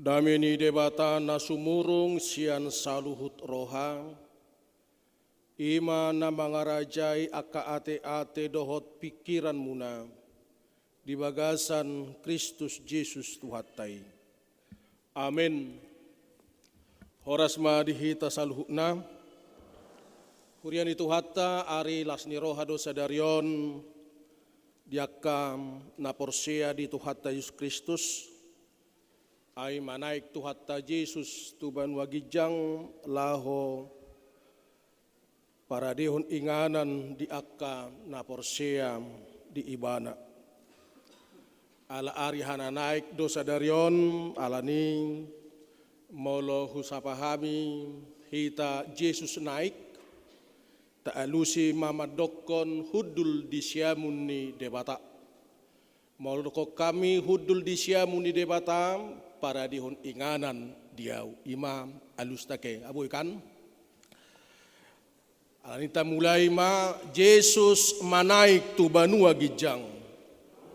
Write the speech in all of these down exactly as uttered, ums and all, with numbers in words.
Dame ni Debata na sumurung sian saluhut roha, i ma na mangarajai angka ateate dohot pingkiranmuna di bagasan Kristus Jesus Tuhanta i. Amen. Horas ma di hita saluhutna. Huria ni Tuhanta, ari las ni roha do sadari on di angka na porsea di Tuhanta Jesus Kristus. Ai manaek Tuhanta Jesus tu banua ginjang laho paradehon inganan di angka na porsea di Ibana. Ala ari hananaek do sadari on, alani molo husapa hami hita Jesus naek, taalusi ma mandokkon hundul di siamun ni Debata. Molo dokkon hami hundul di siamun ni Debata, paradehon inganan di ahu. I ma alusta, ke, boi kan? Alani tamulai ma, Jesus manaek tu banua ginjang.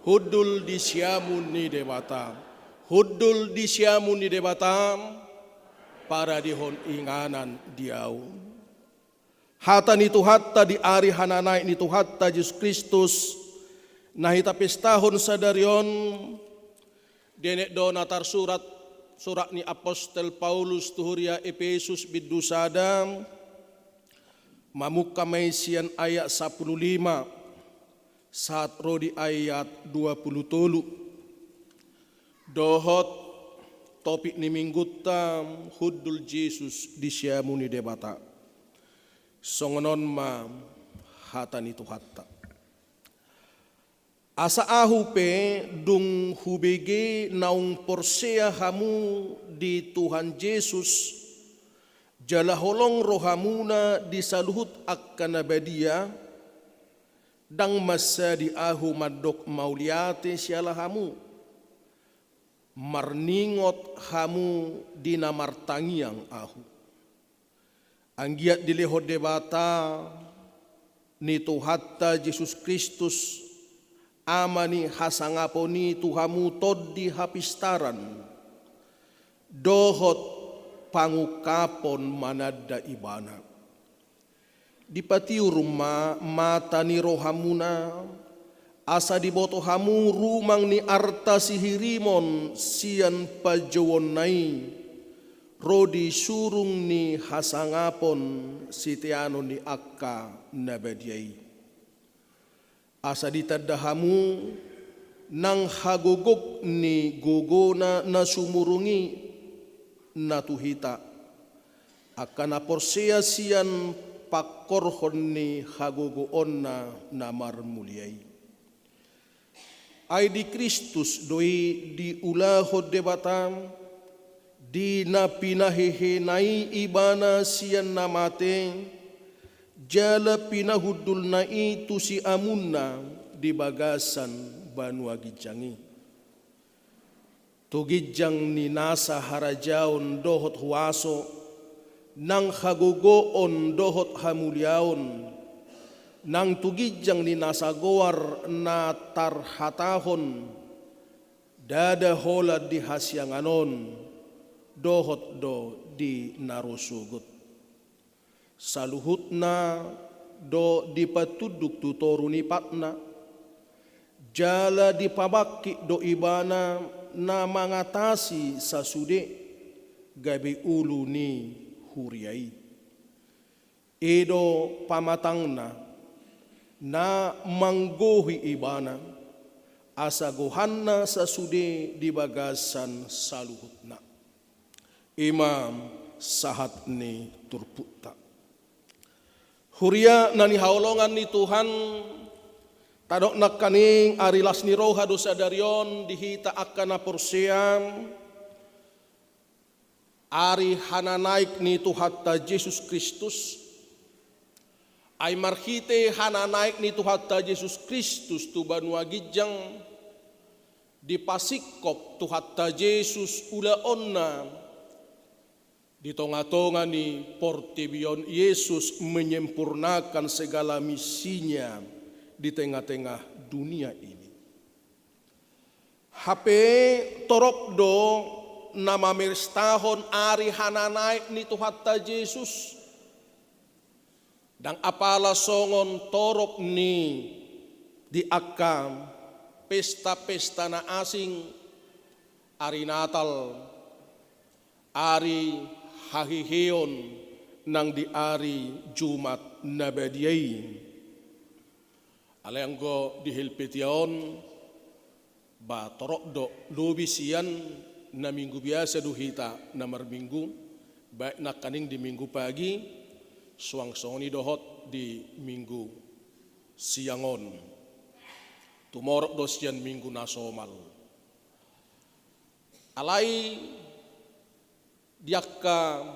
Hundul di siamun ni Debata. Hundul di siamun ni Debata, paradehon inganan di ahu. Hata ni Tuhanta di ari hananaek ni Tuhanta Jesus Kristus, na hita pestahon sadari on, dienet do na tarsurat surat ni apostel Paulus tu huria Epesus bindu sada, mamungka ma i sian ayat sampulu lima sahat ro di ayat dua pulu tolu. Dohot topik ni minggunta, hundul Jesus di siamun ni Debata. Songon on ma hata ni Tuhanta. Asa ahu pe dung hubege naung porsea hamu di Tuhan Jesus, jala holong rohamuna di saluhut angka na badia, ndang mansadi ahu mandok mauliate siala hamu, marningot hamu di na martangiang ahu. Anggiat dilehon Debata ni Tuhanta Jesus Kristus, Ama ni hasangapon i, tu hamu tondi hapistaran dohot pangungkapon mananda Ibana. Dipatiur ma mata ni rohamuna, asa diboto hamu rumang ni arta sihirimon sian panjouonna i, ro di surung ni hasangapon siteanon ni angka na badia i. Asa ditanda hamu nang hagogok ni gogona na sumurung i, na tu hita, angka na porsea sian pangkorhon ni hagogoonna na marmulia i. Ai di Kristus do i diulahon Debata, di na pinahehena i Ibana sian na mate, jala pinahundulna i tu siamunna di bagasan banua ginjang i. Tu ginjang ni nasa harajaon dohot huaso, nang hagogoon dohot hamuliaon, nang tu ginjang ni nasa goar na tarhatahon, ndada holan di hasiangan on, dohot do di na ro sogot. Saluhutna do dipatunduk tu toru ni patna, jala dipabangkit do Ibana na mangatasi sasude gabe ulu ni huria i. I do pamatangna na manggohi Ibana, asa gohanna sasude di bagasan saluhutna. I ma sahat ni turpukta. Huria na hinaholongan ni Tuhan, tadok nangkaning ari las ni roha do sadari on di hita angka na porsea, ari hananaek ni Tuhanta Jesus Kristus. Ai marhite hananaek ni Tuhanta Jesus Kristus tu banua ginjang, dipasingkop Tuhanta Jesus ulaonna di tongatonga ni portibi on. Yesus menyempurnakan segala misinya di tengah-tengah dunia ini. Hape torop do na mamestahon ari hananaek ni Tuhanta Jesus, ndang apala songon torop ni di angka pesta-pesta na asing, ari Natal, ari haheheon nang di ari Jumat na badia i. Alai anggo di Helvetia on, ba torop do lobi sian na Minggu biasa do hita na marminggu, baik nangkaning di Minggu pagi, suang songon i dohot di Minggu siang on. Tumorop do sian Minggu na somal. Alai di angka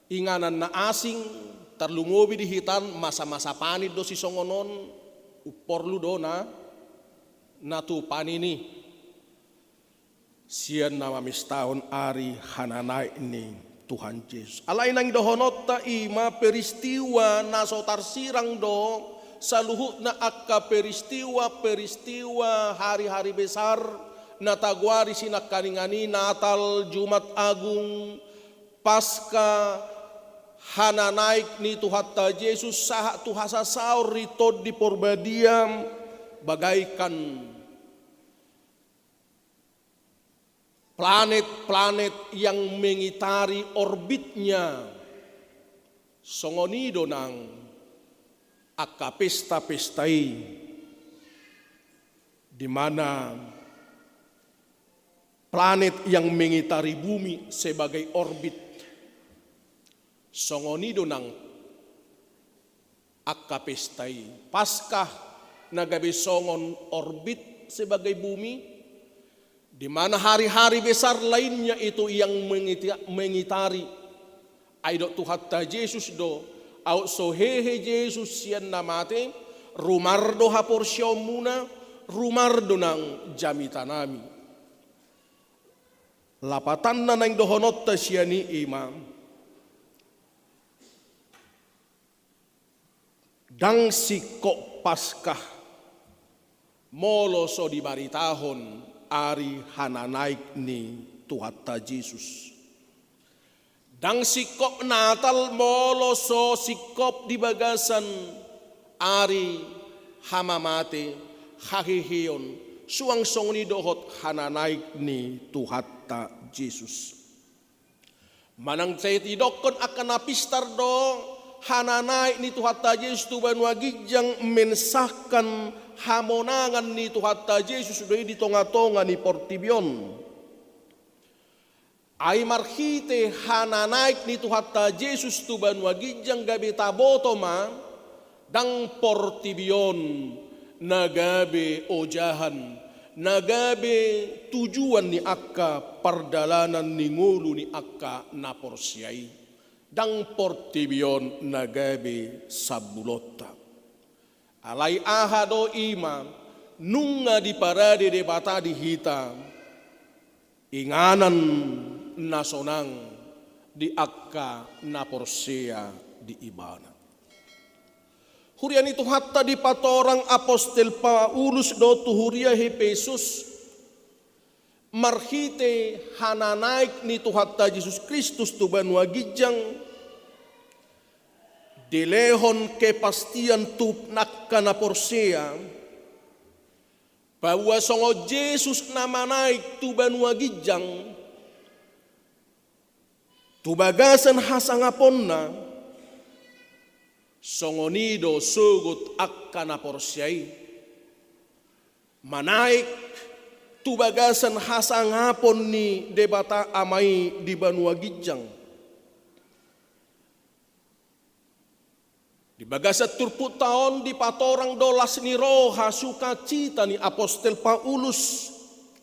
inganan na asing, tarlumobi di hita on masa-masa panin do sisongon on, umporlu do na, na tu panin i sian na mamestahon ari hananaek ni Tuhan Jesus. Alai naeng dohononta i ma peristiwa na so tarsirang do, saluhutna angka peristiwa-peristiwa hari-hari besar, na tagoari sinangkaningan i Natal, Jumat Agung, Paskah, hananaek ni Tuhanta Jesus sahat tu hasasaor ni Tondi Porbadia, bagaikan planet-planet yang mengitari orbitnya. Songon i do nang angka pesta-pesta i, di mana planet yang mengitari bumi sebagai orbit. Songon i do nang angka pesta i. Paskah na gabe songon orbit sebagai bumi, di mana hari-hari besar lainnya itu yang mengiti-, mengitari. Ai didok Tuhanta Jesus do, aut so hehe Jesus sian na mate, rumar do haporseaonmuna, rumar do nang jamitanami. Lapatanna naeng dohononta sian i i ma, ndang singkop Paskah molo so dibaritahon ari hananaek ni Tuhanta Jesus. Ndang singkop Natal molo so singkop di bagasan ari hamamate, haheheon, suang songon i dohot hananaek ni Tuhanta Jesus. Manang sai didokkon angka na pistar do, hananaek ni Tuhanta Jesus tu banua ginjang mensahkan hamonangan ni Tuhanta Jesus do i di tonga-tonga ni portibi on. Ai marhite hananaek ni Tuhanta Jesus tu banua ginjang gabe taboto ma, ndang portibi on na gabe ojahan, na gabe tujuan ni angka pardalanan ni ngolu ni angka na porsea i. Ndang portibi on na gabe sambulonta. Alai aha do i ma, nunga diparade Debata di hita inganan na sonang di angka na porsea di Ibana. Huria ni Tuhanta, dipatorang apostel Paulus do tu huria Epesus, marhite hananaek ni Tuhanta Jesus Kristus tu banua ginjang, dilehon kepastian tu angka na porsea, paboa songon Jesus na manaek tu banua ginjang, tu bagasan hasangaponna, songon i do sogot angka na porsea i. Manaek tu bagasan hasangapon ni Debata Ama i di banua ginjang. Di bagasan turpukta on dipatorang do las ni roha sukacita ni apostel Paulus,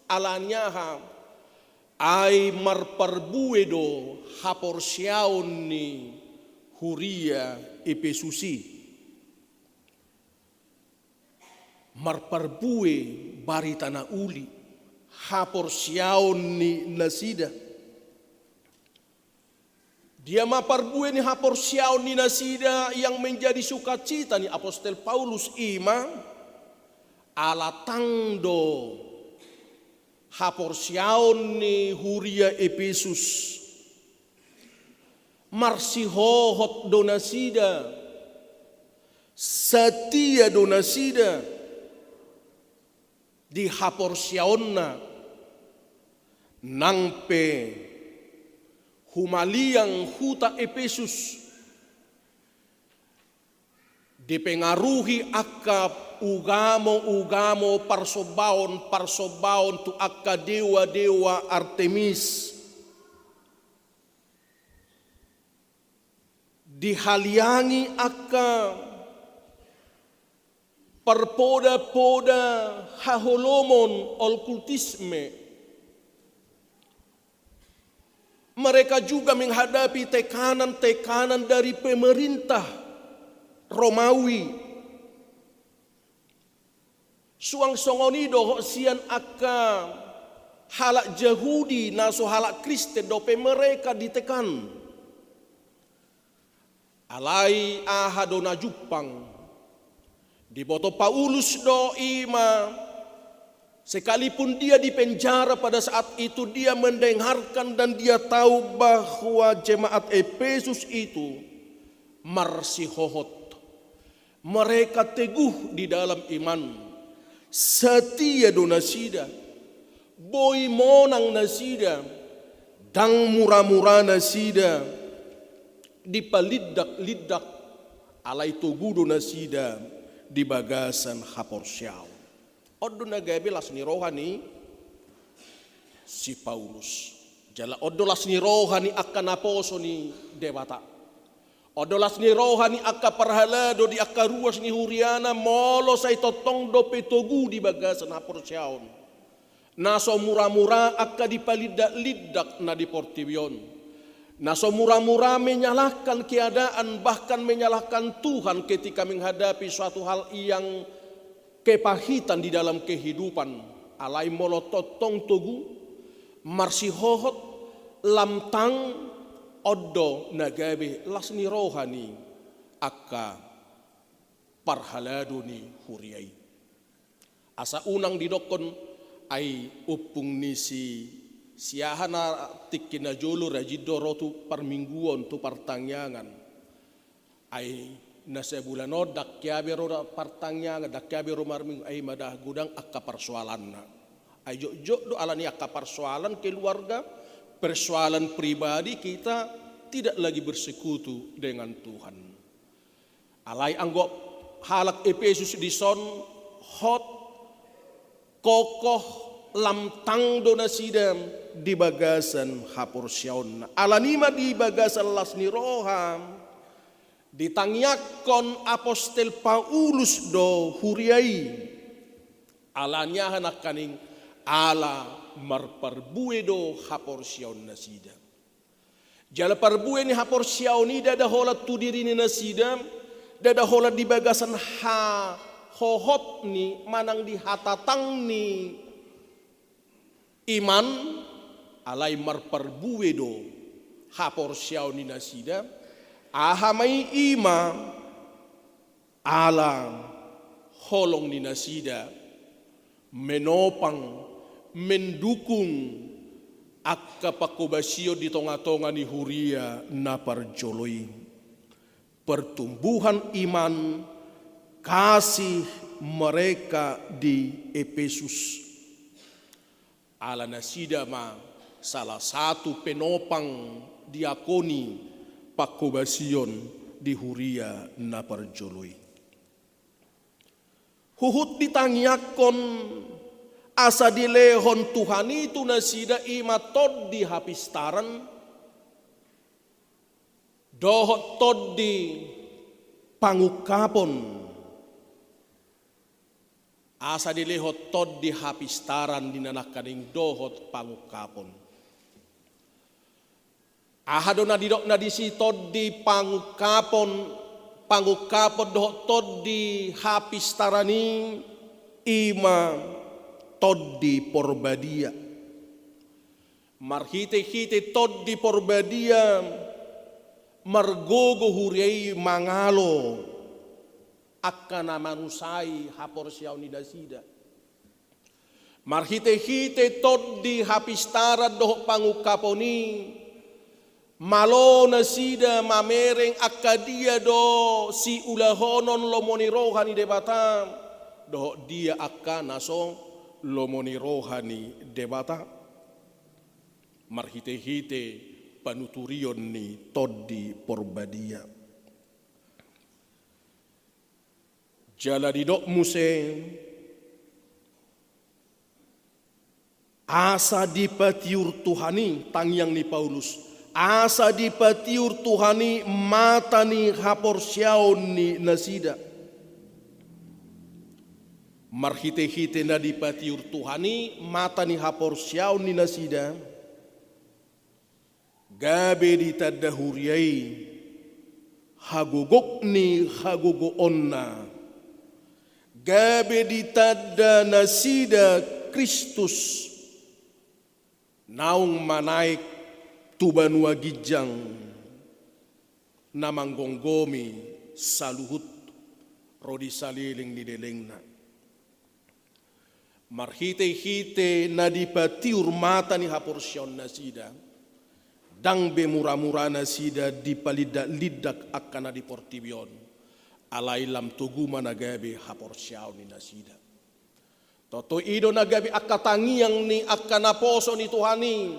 ala ni aha? Ai marparbue do haporseaon ni huria Epesus i. Marparbue barita na uli haporseaon ni nasida. Dia ma parbue ni haporseaon ni nasida yang menjadi sukacita ni apostel Paulus? I ma ala tang do haporseaon ni huria Epesus. Marsihohot do nasida, satia do nasida di haporseaonna, nang pe humaliang huta Epesus dipengaruhi angka ugamo-ugamo, parsombaon-parsombaon tu angka dewa-dewa Artemis. Dihaliangi angka parpoda-poda haholomon, okultisme. Mereka juga menghadapi tekanan-tekanan dari pemerintah Romawi. Suang songon i dohot sian angka halak Jahudi na so halak Kristen dope mereka ditekan. Alai aha do na jumpang? Diboto Paulus do i ma, sekalipun dia di penjara pada saat itu, dia mendengarkan dan dia tahu bahwa jemaat Epesus itu marsihohot. Mereka teguh di dalam iman. Satia do nasida. Boi monang nasida. Ndang mura-mura nasida dipalindak-lindak, alai togu do nasida di bagasan haporseaon. On do na gabe las ni roha ni si Paulus. Jala on do las ni roha ni angka naposo ni Debata. On do las ni roha ni angka parhalado di angka ruas ni huriana, molo sai tongtong dope togu di bagasan haporseaon. Na so mura-mura angka dipalindak-lindak na di portibi on. Na so mura-mura menyalahkan keadaan, bahkan menyalahkan Tuhan ketika menghadapi suatu hal yang kepahitan di dalam kehidupan. Alai molo tongtong togu, marsihohot, lam tang, on do na gabe las ni roha ni angka parhalado ni huria i. Asa unang didokkon, ai ompung ni si, si aha na tingki na jolo rajin do ro tu parmingguon, tu partangiangan. Ai na sabulan on ndang hea be ro partangiangan, ndang hea be ro marminggu, ai ma da godang angka parsoalanna. Ai jotjot do ala ni angka parsoalan keluarga, persoalan pribadi, kita tidak lagi bersekutu dengan Tuhan. Alai anggo halak Epesus dison hot, kokoh, lam tang do nasida di bagasan haporseaonna. Ala ni i ma di bagasan las ni roha ditangiangkon apostel Paulus do huria i. Ala ni aha nangkaning? Ala marparbue do haporseaon nasida. Jala parbue ni haporseaon i ndada holan tu diri ni nasida, ndada holan di bagasan hahohot ni manang di hatatang ni iman, alai marparbue do haporseaon ni nasida. Aha ma i? I ma ala holong ni nasida menopang, mendukung angka pangkobasion di tonga-tonga ni huria na parjolo i. Pertumbuhan iman kasih mereka di Epesus. Ala nasida ma salah satu penopang diakoni pangkobasion di huria na parjolo i. Huhut ditangiangkon asa dilehon Tuhan i tu nasida i ma tondi hapistaran dohot tondi pangungkapon. Asa dilehon tondi hapistaran di na nangkaning dohot pangungkapon. Aha do na didokna disi tondi pangungkapon, pangungkapon dohot tondi hapistaran i? I ma Tondi Porbadia. Marhite-hite Tondi Porbadia margogo huria i mangalo angka na manusai haporseaon ni nasida. Marhitehite tondi hapistaran dohot pangungkapon i, malo nasida mamereng angka dia do siulahonon lomo ni roha ni Debata, dohot dia angka na so lomo ni roha ni Debata. Marhitehite panuturion ni Tondi Porbadia. Jala didok muse, asa dipatiur Tuhan i, tangiang ni Paulus, asa dipatiur Tuhan i mata ni haporseaon ni nasida. Marhitehite na dipatiur Tuhan i mata ni haporseaon ni nasida, gabe ditanda huria i hagogok ni hagogoonna, gabe ditanda nasida Kristus naung manaek tu banua ginjang na manggomgomi saluhut ro di saleleng ni lelengna. Marhitehite na dipatiur mata ni haporseaon nasida, ndang be muramura nasida dipalindak-lindak angka na di portibi on, alai lam togu ma na gabe haporseaon ni nasida. Toto i do na gabe angka tangiang ni angka naposo ni Tuhan i,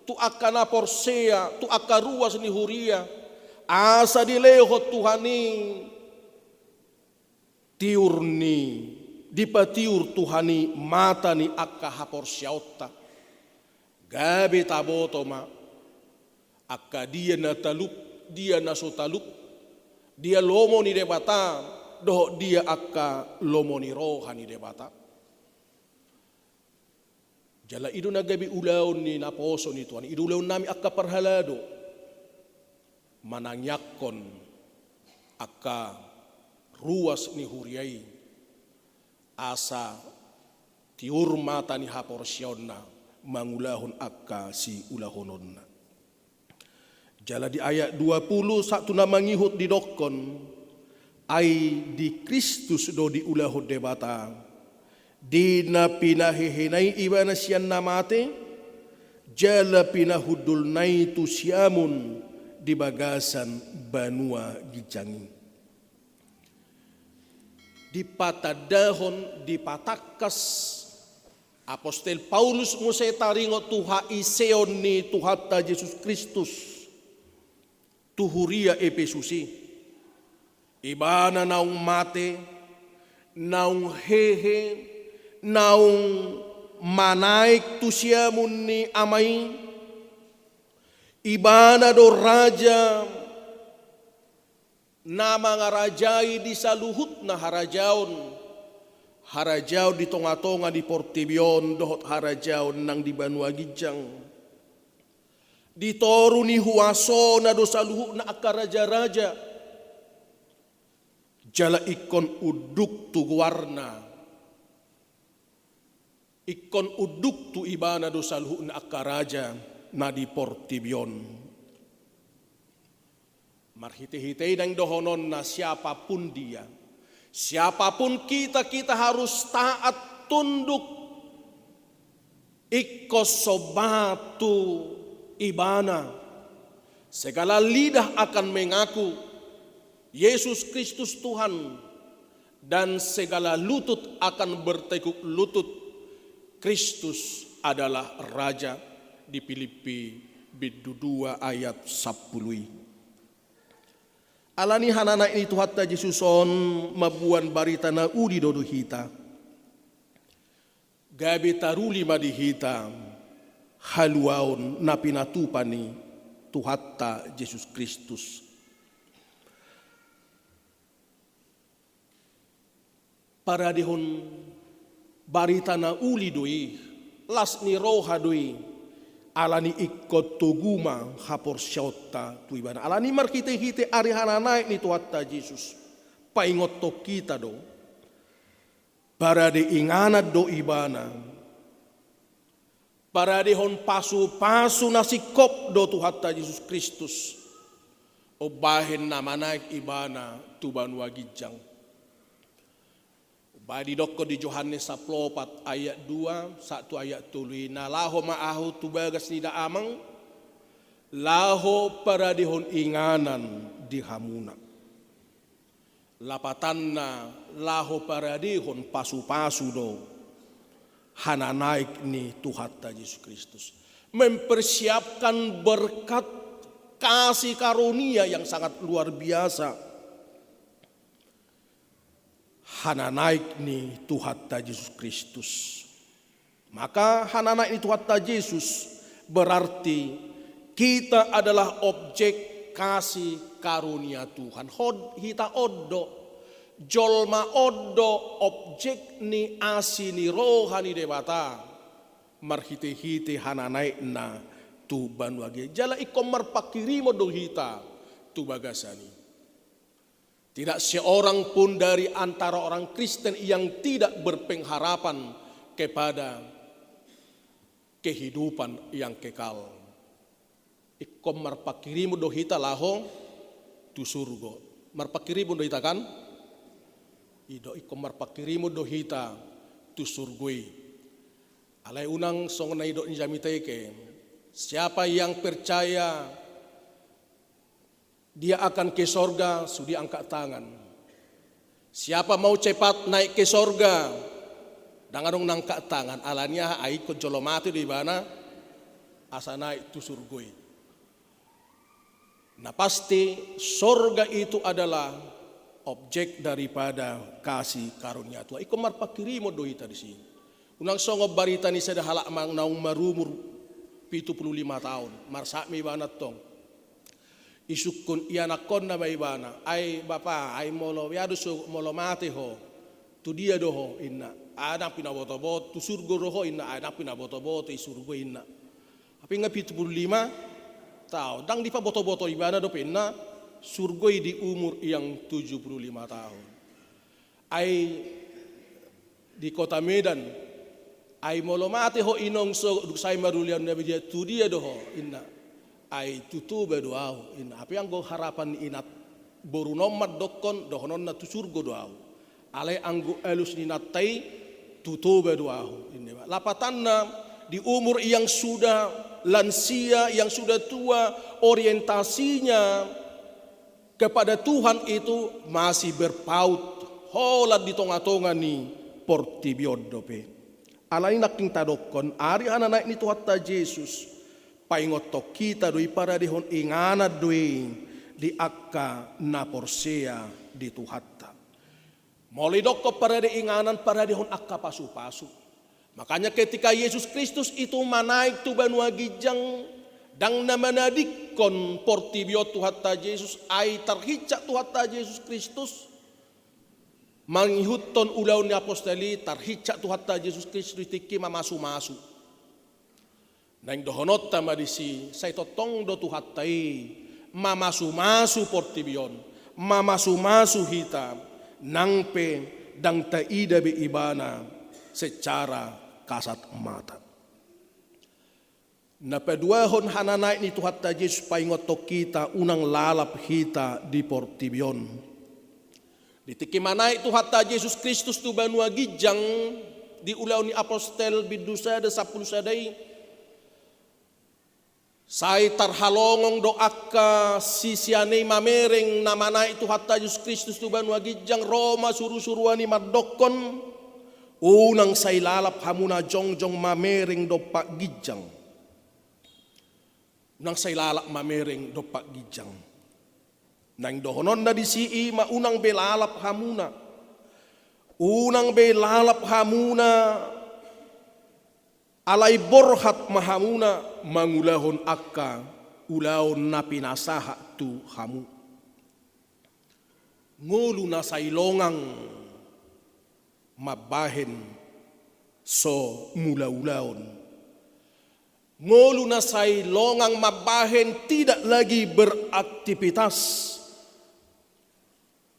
tu angka na porsea, tu angka ruas ni huria, asa dilehon Tuhan i tiur ni, dipatiur Tuhan i mata ni angka haporseaonta. Gabe taboto ma angka dia na talup, dia na so talup, dia lomo ni Debata, dohot dia angka lomo ni roha ni Debata. Jala i do na gabe ulaon ni naposo ni Tuhan, i do ulaon nami angka parhalado, manangiangkon angka ruas ni huria i, asa tiur mata ni haporseaonna mangulahon angka siulahononna. Jala di ayat dua pulu sahat tu na mangihut didokkon, ai di Kristus do diulahon Debata, di na pinahehena i ibana sian na mate, jala pinahundulna i tu siamun di bagasan banua ginjang i. Dipatandahon, dipatangkas apostel Paulus muse taringot tu haiseon ni Tuhanta Jesus Kristus tu huria Epesus i. Ibana naung mate, naung hehe, naung manaek tu siamun ni Ama i. Ibana do raja na mangarajai di saluhutna harajaon, harajaon di tongatonga ni portibi on dohot harajaon nang di banua ginjang. Di toru ni huasona do saluhutna angka rajaraja. Jala ingkon unduk tu goarna. Ingkon unduk tu ibana do saluhutna angka raja na di portibi on. Marhitehite i naeng dohononna siapapun dia, siapapun kita, kita harus taat tunduk. Ingkon somba tu ibana. Segala lidah akan mengaku Yesus Kristus Tuhan, dan segala lutut akan bertekuk lutut Kristus adalah Raja, di Pilippi bindu dua ayat sampulu i. Alani hananaek ni Tuhanta Jesus on mamboan barita na uli do di hita. Gabe taruli ma di hita haluaon na pinatupa ni Tuhanta Jesus Kristus. Paradehon barita na uli do i, las ni roha do i, alani ingkon togu ma haporseaonta tu ibana. Alani marhitehite ari hananaek ni Tuhanta Jesus, paingothon hita do. Parade inganan do ibana. Paradehon pasupasu na singkop do Tuhanta Jesus Kristus. Umbahen na manaek ibana tu banua ginjang. Baen didokkon di Johannes sampulu opat ayat dua sahat tu ayat tolu i, na laho ma ahu tu bagas ni Damang, laho paradehon inganan di hamuna. Lapatanna, laho paradehon pasupasu do hananaek ni Tuhanta Jesus Kristus. Mempersiapkan berkat kasih karunia yang sangat luar biasa. Hananaek ni Tuhanta Jesus Kristus. Maka hananaek ni Tuhanta Jesus berarti kita adalah objek kasih karunia Tuhan. Hod-, hita on do, jolma on do objek ni asi ni roha ni Debata marhitehite hananaekna tu banua ginjang. Jala ingkon marpanghirimon do hita tu bagasan i. Tidak seorang pun dari antara orang Kristen yang tidak berpengharapan kepada kehidupan yang kekal. Ingkon marpanghirimon do hita laho tu surgo. Marpanghirimon do hita, kan? I do, ingkon marpanghirimon do hita tu surgo i. Alai unang songon na nidok ni Jamita i ke, siapa yang percaya dia akan ke sorga, sude angkat tangan. Siapa mau cepat naik ke sorga? Ndang adong na angkat tangan. Alani aha? Ai ingkon jolo mate do ibana asa naek tu surgo i. Na pasti, sorga itu adalah objek daripada kasih karunia Tuhan. Ingkon marpanghirimon do hita disi. Unang songon barita ni sada halak ma-, naung marumur pitu pulu lima taon. Marsak ma ibana tong. Isungkun ianakkonna ma ibana, "Ai bapa, ai molo, ia do so, molo mate ho, tu dia do ho?" inna. "Ai ndang pinaboto-boto, tu surgo do ho," inna. "Ai ndang pinaboto-boto i surgo," inna. Hape nga pitu pulu lima taon, ndang dipaboto-boto ibana dope, inna, surgo i di umur yang tujuh puluh lima tahun. Ai di Kota Medan, "Ai molo mate ho inong, so dung sae marulaon na badia, tu dia do ho?" inna. "Ai tu Toba do ahu," inna. Hape anggo harapan ni inanta, boruna on mandokkon, dohononna tu surgo do ahu. Alai anggo alus ni inanta i, "Tu Toba do ahu," inna. Lapatanna, di umur yang sudah lansia, yang sudah tua, orientasinya kepada Tuhan itu masih berpaut holan di tonga-tonga ni portibi on dope. Alani nangkin tadokkon, ari hananaek ni Tuhanta Jesus, paingothon hita do i, paradehon inganan do i di angka na porsea di Tuhanta. Molo didokkon parade inganan, paradehon angka pasupasu. Makanya ketika Yesus Kristus itu manaek tu banua ginjang, ndang na manadingkon portibi on Tuhanta Jesus, ai tarhinsat Tuhanta Jesus Kristus mangihuthon ulaon ni apostel i, tarhinsat Tuhanta Jesus Kristus di tingki mamasu-masu. Naeng dohononta ma disi, sai tongtong do Tuhanta i mamasu-masu portibi on, mamasu-masu hita, nang pe ndang taida be Ibana secara kasat mata. Na paduahon, hananaek ni Tuhanta Jesus paingothon hita unang lalap hita di portibi on. Di tingki manaek Tuhanta Jesus Kristus tu banua ginjang, di Ulaon ni Apostel bindu sada sampulu sada i, sai tarhalongong do angka sisean i mamereng na manaek Tuhanta Jesus Kristus tu banua ginjang, ro ma suru-suruan i mandokkon, unang sai lalap hamuna jongjong mamereng dompak ginjang. Unang sai lalap mamereng dompak ginjang. Naeng dohononna disi i ma unang be lalap hamuna. Unang be lalap hamuna, alai borhat ma hamuna mangulahon angka ulaon na pinasahat tu hamu. Ngolu na sai longang mambahen so mulaulaon. Ngolu na sai longang mambahen tidak lagi beraktivitas.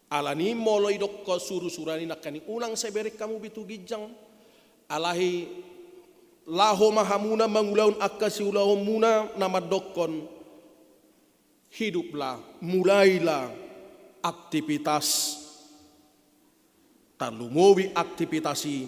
Alani molo didokkon suru-suruan i nangkaning unang sai bereng hamu be tu ginjang, alai laho ma hamuna mangulahon angka siulaonmuna na mandokkon, hiduplah, mulailah aktivitas Tarlumobi aktivitas i,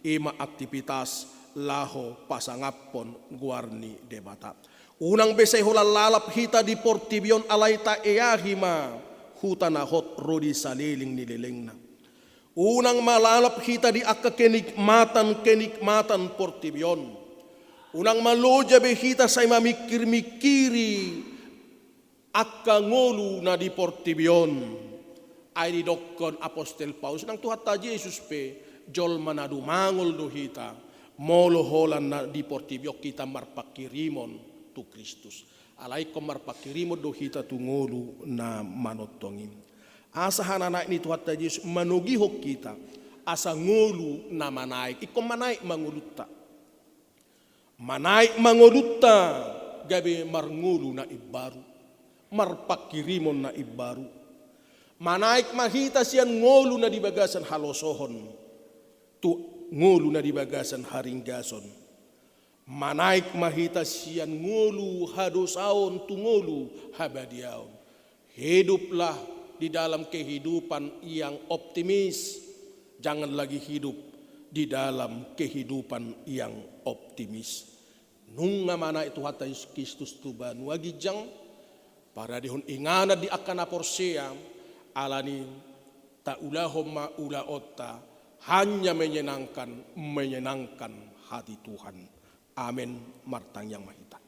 i ma aktivitas laho pasangaphon goar ni Debata. Unang be sai holan lalap hita di portibi on, alai taeahi ma huta na hot ro di saleleng ni lelengna. Unang ma lalap hita di angka kenikmatan-kenikmatan portibi on. Unang ma loja be hita sai mamingkir-mingkiri angka ngolu na di portibi on. Ai didokkon apostel Paulus, nang Tuhanta Jesus pe, jolma na dumangol do hita, molo holan na di portibi on hita marpanghirimon tu Kristus. Alai ingkon marpanghirimon do hita tu ngolu na manongtong i. Asa hananaek ni Tuhanta Jesus manogihon hita, asa ngolu na manaek, ingkon manaek ma ngolunta. Manaek ma ngolunta, gabe marngolu na imbaru, marpanghirimon na imbaru. Manaek ma hita sian ngolu na di bagasan halosohon, tu ngolu na di bagasan haringgason. Manaek ma hita sian ngolu hadosaon tu ngolu habadiaon. Hiduplah di dalam kehidupan yang optimis. Jangan lagi hidup di dalam kehidupan yang optimis. Nunga manaek Tuhanta Jesus Kristus tu banua ginjang, paradehon inganan di angka na porsea, alani taulahon ma ulaonta, hanya menyenangkan, menyenangkan hati Tuhan. Amen. Martangiang ma hita.